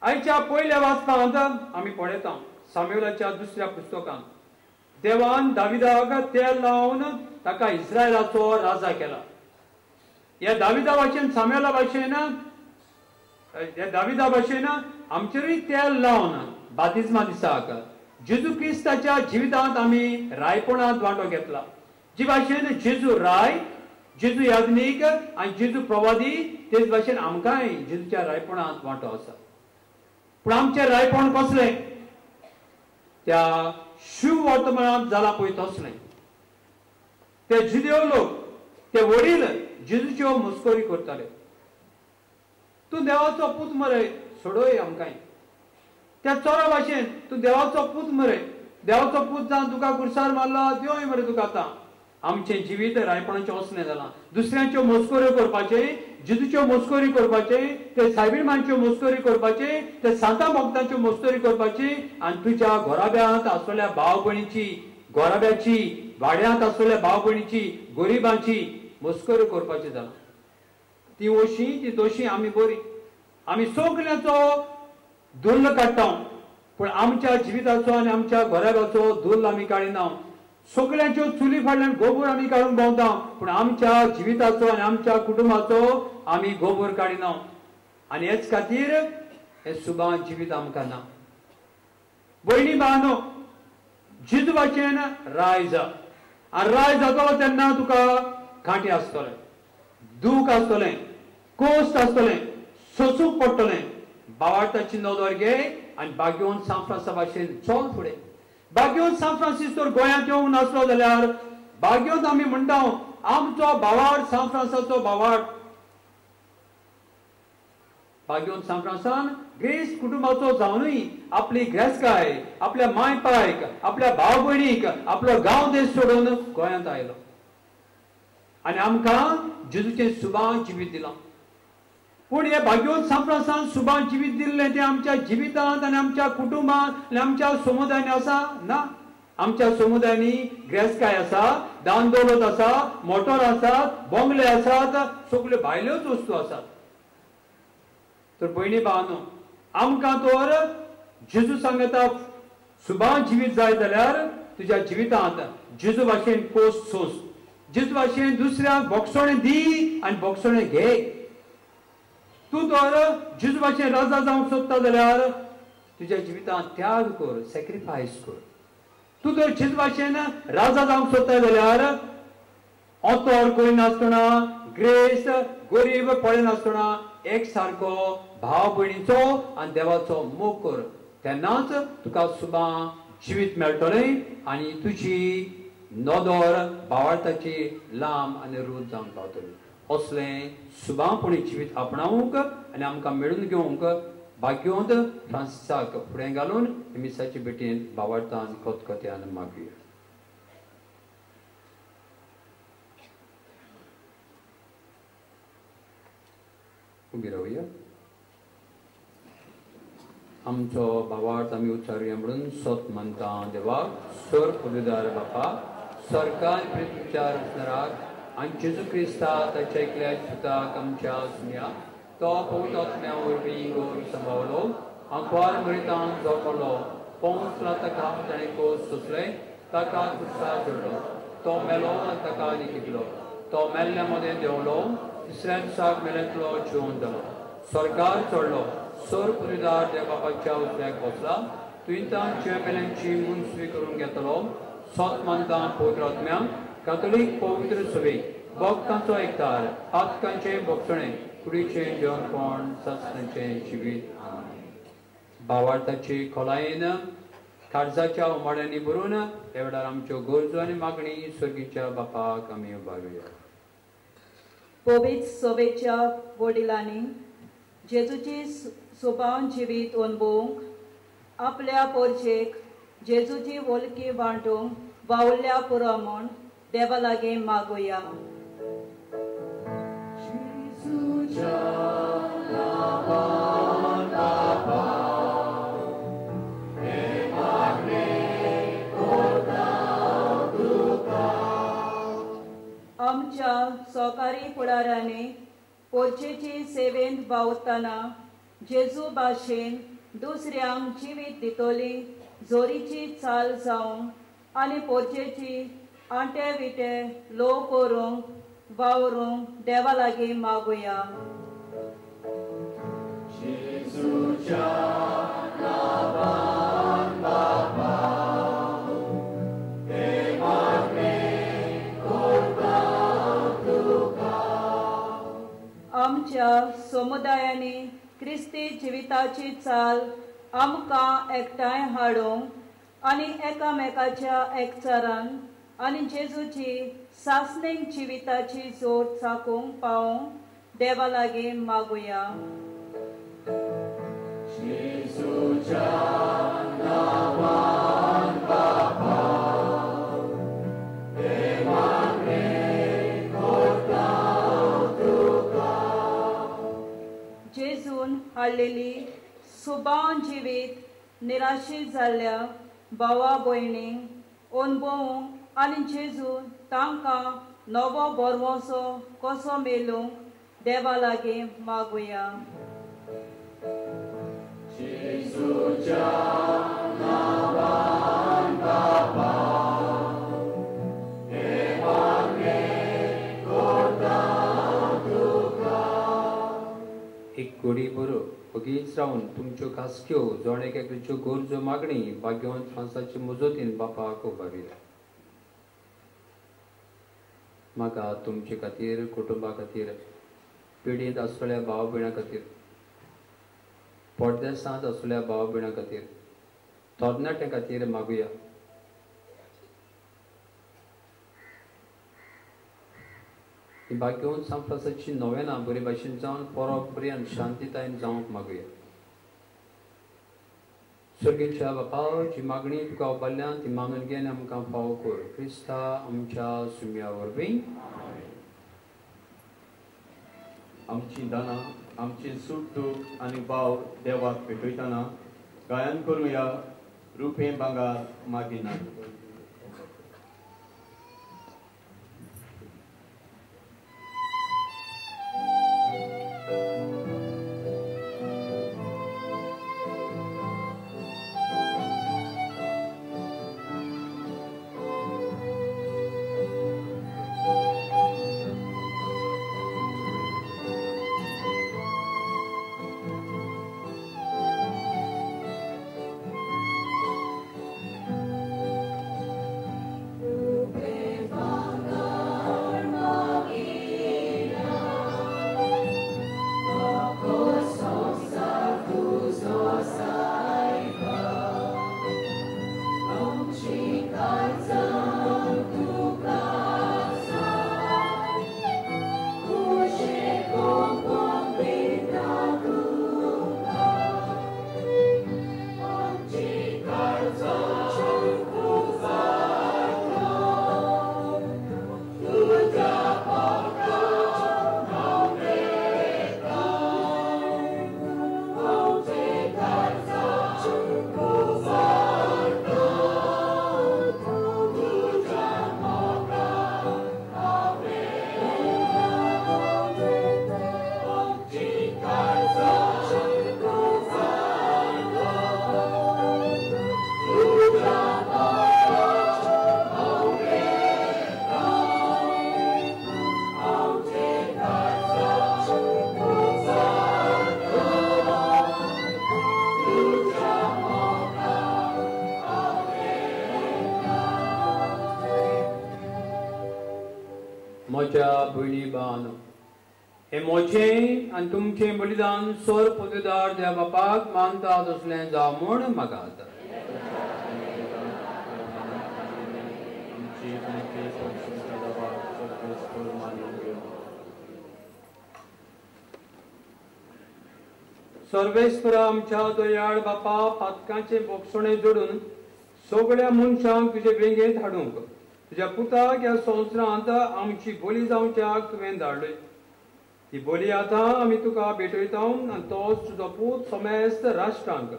आयच्या पयल्या वाचपांत आमी पळयता सामुएलाच्या दुसऱ्या पुस्तकांत देवान दाविदाक तेल लावन ताका इस्रायलाचो राजा केला. ह्या दाविदा भाशेन, सामुएला भाशेन, ह्या दाविदा भाशेन आमचेरूय तेल लावन बातिज्मा दिसाक जेजू क्रिस्ताच्या जिवितांत आमी रायपणांत वांटो घेतला. जी भाशेन जेजू राय, जेजू याज्ञीक आनी जेजू प्रवादी, तेच भाशेन आमकांय जेजूच्या रायपणांत वांटो आसा. पूण आमचें रायपण कसलें? त्या शिव वर्तमानांत जाला पळय तसलें. ते जुदेव लोक, ते वडील जेजूच्यो मस्करी करताले. तूं देवाचो पूत मरे, सोडय आमकांय. त्या चोरा भाशेन तूं देवाचो पूत मरे, देवाचो पूत जावन तुका कुर्सार मारला, देवय मरे तुका आतां. आमचें जिवीत रायपणाचें असलें जालां. दुसऱ्यांच्यो मस्कऱ्यो करपाचें, जेजूच्यो मस्करी करपाचें, ते सायबीण मांच्यो मस्करी करपाचें, ते सांता भक्तांच्यो मस्करी करपाची आनी तुज्या घराब्यांत आसलेल्या भाव भयणीची, घराब्याची, वाड्यांत आसलेल्या भाव भयणीची, गरिबांची मस्करी करपाची जालां. ती ओशी ती दोशी आमी बरी, आमी सगल्यांचो धुल्ल काडटा, पूण आमच्या जिविताचो आनी आमच्या घराब्याचो धुल्ल आमी काडिना. सगल्यांच्यो चुली फाटल्यान गोबोर आमी काडून भोंवता, पूण आमच्या जिविताचो आनी आमच्या कुटुंबाचो आमी गोबोर काडिना. आनी हेच खातीर हें सुबा जिवीत आमकां ना. भयणी भावांनो, जेजू भाशेन राय जा, आनी राय जातलो तेन्ना तुका कांटे आसतले, दूख आसतलें, कोश्ट आसतलें, सोसूंक पडटलें. बावार्थाची नदर घे आनी बागेवन सांत फ्रांसा भाशेन चल फुडें. बागेवन सांत फ्रांसीस तर गोंयांत येवंक नासलो जाल्यार बागेवन आमी म्हणटा आमचो बावाड सांत फ्रांसाचो बावाड. बागेवन सांत फ्रांसान ग्रेस कुटुंबाचो जावनूय आपली ग्रेसकाय, आपल्या माय पायक, आपल्या भाव भयणीक, आपलो गांव देश सोडून गोंयांत आयलो आनी आमकां जेजूचें सुबा जिवीत दिलां. पूण हे भाग्यवंत सांत फ्रांसान सुबा जिवीत दिल्लें तें आमच्या जिवितांत आनी आमच्या कुटुंबांत आनी आमच्या समुदायांनी आसा ना. आमच्या समुदायांनी ग्रेसकाय आसा, दान दौलत आसा, मोटर आसात, बंगले आसात, सगल्यो भायल्योच वस्तू आसात. तर भयणी भावांनो, आमकां तर जेजू सांगता सुबा जिवीत जाय जाल्यार तुज्या जिवितांत जेजू भाशेन कोस सोस, जेजू भाशेन दुसऱ्यांक बोगसणें दी आनी बोगसणें घे. तूं तर जेजू भाशेन राजा जावंक सोदता जाल्यार तुज्या जिवितांत त्याग कर, सॅक्रिफायस कर. तूं तर जेजू भाशेन राजा जावंक सोदता जाल्यार ओतोर करिनासतना, ग्रेस गरीब पळयनासतना एक सारको भाव भयणीचो आनी देवाचो मोग कर, तेन्नाच तुका सुबा जिवीत मेळटलें आनी तुजी नदर भावार्थाची लांब आनी रूच जावंक पावतली. असलें सुबापणी जिवीत आपणावंक आनी आमकां मेळून घेवंक भाग्यवंत फ्रांसिसाक फुडें घालून मिसाचे भेटेन भावार्थान खतखत्यान मागया. उबी रावया. आमचो भावार्थ आमी उच्चारुया म्हणून सत मानता देवाक, सर पदवीदार बापा, सरकार पृथ्वीच्या रचणाराक आनी जेजू क्रिस्ता ताच्या एकल्या पुताक आमच्या सुन्या, तो पवित्र आत्म्या वरवीं गोर सांबावलो, आंकवार मरितान जपलो, पोंसला ताका ताणें कोस सोंसलें, ताका कुर्सार चडलो, तो मेलो आनी ताका निकिल्लो, तो मेल्ल्या मदें देंवलो, तिसऱ्या दिसाक मेल्यांतलो जिवन जालो, सरकार चडलो, सर पुरीदार देव बापाच्या उजव्याक बसला, तुयेंतान जिवे मेल्यांची मुनसवी करून घेतलो, सत मानता पवित्र आत्म्यांक, कातोलीक पवित्र सभेक, भक्तांचो एकतार, पातकांचें भोगसणें, कुडीचें जेवणपण, सत्संगचें जिवीत. भावार्थाची खोलायेन काळजाच्या उमाळ्यांनी भरून ह्या वेळार आमच्यो गरजो आनी मागणी सर्गीच्या बापाक आमी उबारुया. पवित्र सभेच्या वडिलांनी जेजूची सुबावन जिवीत अणभवूंक, आपल्या पोरचेक जेजूची वळखी वांटूंक वावुरल्या पुरो म्हूण देवा लागीं मागुया. आमच्या सहकारी फुडारांनी पोरचेची सेवेंत वावुरतना जेजू भाशेन दुसऱ्यांक जिवीत दितली जोरीची चाल जावंक आनी पोरचेची आंटे विटे लोव करूंक वावरूंक देवा लागीं मागुया. जेजूच्या नांवान बापा हें मागणें करता तुका. आमच्या समुदायांनी क्रिस्ती जिविताची चाल आमकां एकठांय हाडूंक आनी एकामेकाच्या एकचारान आनी जेजूची सासणीक जिविताची जोड चाकूंक पावोवंक देवा लागीं मागुया. जेजूच्या नांवान बापा हें मागणें करता तुका. जेजून हाडलेली सुबान जिवीत निराशी जाल्ल्या भावा भयणींक अणभवूंक आनी जेजू तांकां नवो भरवंसो कसो मेळूंक देवा लागीं मागुया. जेजूच्या नांवान बापा हें मागणें करता तुका. एक घडी बरो वगीच रावन तुमच्यो खासक्यो जण एक एकल्याच्यो गरजो मागणी भाग्यवंत फ्रांसाचे मजतीन बापाक उबारुया. म्हाका तुमचे खातीर, कुटुंबा खातीर, पिडीत आसलेल्या भाव भयणां खातीर, परदेसांत आसलेल्या भाव भयणां खातीर, तरणाट्यां खातीर मागुया. ही भाग्यवंत सांफ्रासाची नोवेना बरे भाशेन जावन परब बरी आनी शांतीतायेन जावंक मागुया. सर्गेच्या बापा, जी मागणी तुका उबारल्या ती मानून घे आनी आमकां फावो कर. क्रिस्ता आमच्या सुम्या वरवीं. आमची दानां, आमची सूख दूख आनी भाव देवाक भेटयतना गायन करुया रुपें भांगर मागिना. म्हज्या भयणी भावांनो, हें म्हजें आनी तुमचें बलिदान सोर पदवीदार देवा बापाक मानता तसलें जावं म्हूण मागात. सर्वेस्परा आमच्या दयाळ बापा, पातकांचे बोगसणे जोडून सगळ्या मनशांक तुजे वेंगेंत हाडूंक तुज्या पुताक ह्या संवसारांत आमची बोली जावच्याक तुवें धाडली. ही बोली आतां आमी तुका भेटयता आनी तोच तुजो पूत समेस्त राष्ट्रांक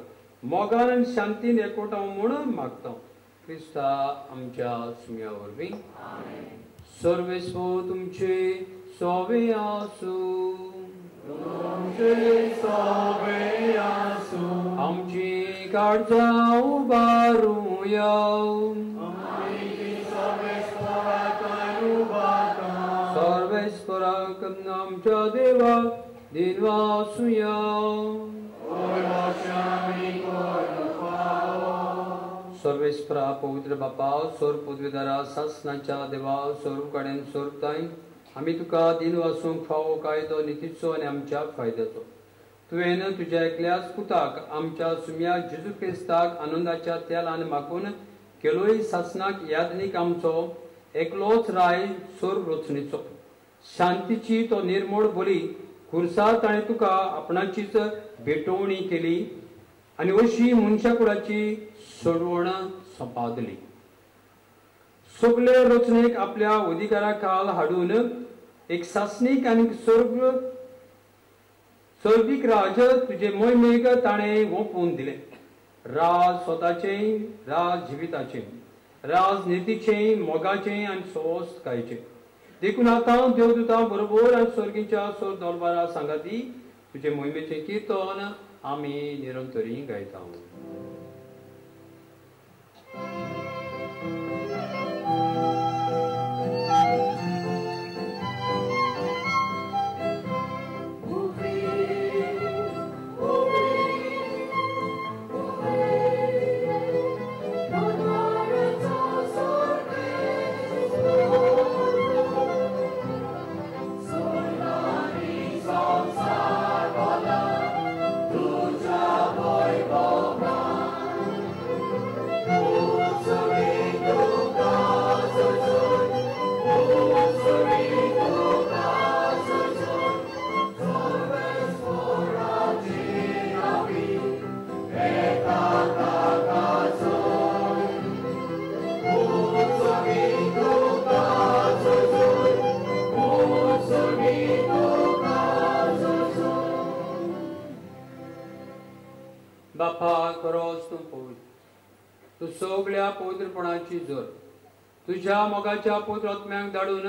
मोगान आनी शांतीन एकवटाव म्हूण मागता. क्रिस्ता आमच्या सुम्या वरवीं. सर्वेस्पर तुमचे सोवे आसूं. तुमचे सोवे आसूं. आमची काळजां उबारुया. सर्वेस्पराक आमच्या देवाक दिनवासुया. सर्वेस्परा पवित्र बापा सोर पदवीदारा सासनाच्या देवा स्वरूप कडेन सोरताय आमी तुका दिनवासूंक फावो कायदो नितीचो आनी आमच्या फायद्याचो. तुवें तुज्या एकल्याच पुताक आमच्या सुम्या जेजू क्रिस्ताक आनंदाच्या तेलान मागून केलोय सासनाक यादनीक आमचो एकलोच राय सोर रचणीचो शांतीची तो निर्मोड बोली खुर्सार ताणें तुका आपणाचीच भेटवणी केली आनी अशी मनशाकुळाची सोडवण संपादली. सगळे रचणेक आपल्या अधिकारा खाल हाडून एक सासणीक आनी स्वर्गीक राज तुजे मोहिमेक ताणें ओंपून दिलें. राज स्वताचें, राज जिविताचें, राज नितीचें, मोगाचें आनी सोस्तकायेचें. देखून आतां देवदूतां बरोबर आनी स्वर्गीच्या सोर दरबारा सांगाती तुजे मोहिमेचें किर्तन आमी निरंतरी गायता. बापा खरोच तूं पवित्र, तूं सगळ्या पवित्रपणाची जोर. तुज्या मोगाच्या पवित्र आत्म्याक धाडून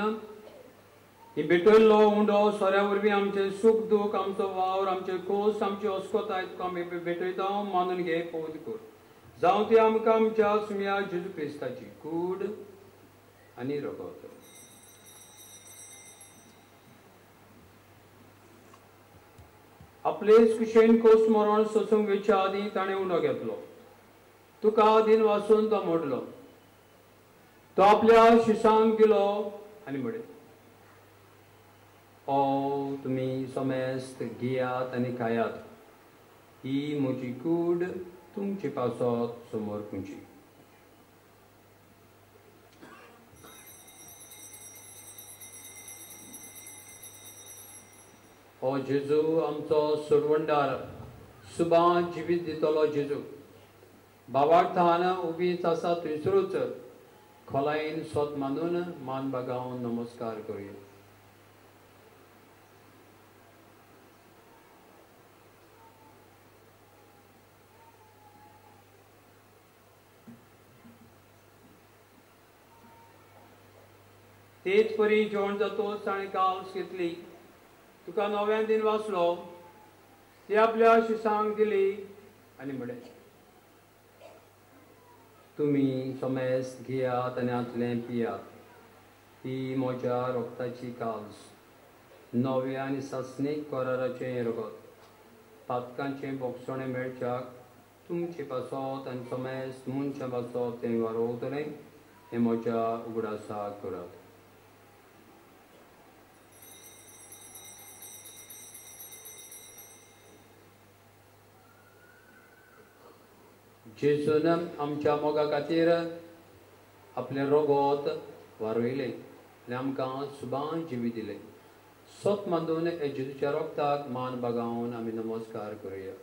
ही भेटयल्लो उंडो सोऱ्या वरवीं आमचें सूख दूख, आमचो वावर, आमचे खोस, आमची अस्कोताय तुका आमी भेटयता मानून घे, पवित्र कर. जावं ती आमकां आमच्या सुम्या जेजू क्रिस्ताची कूड आनी रगत. आपलेच कुशेन कोस मरण सोसूंक वेच्या आदीं ताणें उंडो घेतलो. तुका दिन वासून तो मोडलो. तो आपल्या शिसांक दिलो आनी म्हणलें, ओ तुमी समेस्त घेयात आनी खायात, ही म्हजी कूड तुमचे पासत समोर पुंची. ओ जेजू आमचो सोडवणदार, सुबां जिवीत दितलो जेजू, बाबार्थान उबीच आसा थंयसरूच खोलायेन सोत मानून मान बागावन नमस्कार करुया. तेच परी जेवण जातोच ताणें काल्स घेतली, तुका नव्यान दिन वाचलो, ती आपल्या शिसांक दिली आनी म्हणलें, तुमी समेस्त घेयात आनी हांतलें पियात, ही म्हज्या रोगताची काल्स, नव्या आनी सासणीक कराराचें रगत, पातकांचें बोगसणें मेळच्याक तुमचे पासत आनी समेस्त मनशां पासत तें वारोवतलें, हें म्हज्या उगडासाक करात. जेजून आमच्या मोगा खातीर आपलें रगत वारयलें आनी आमकां सुबां जिवीत दिलें. सोत मानून जेजूच्या रोगताक मान बागावन आमी नमस्कार करुया.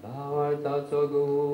भावार्थाचो गूण.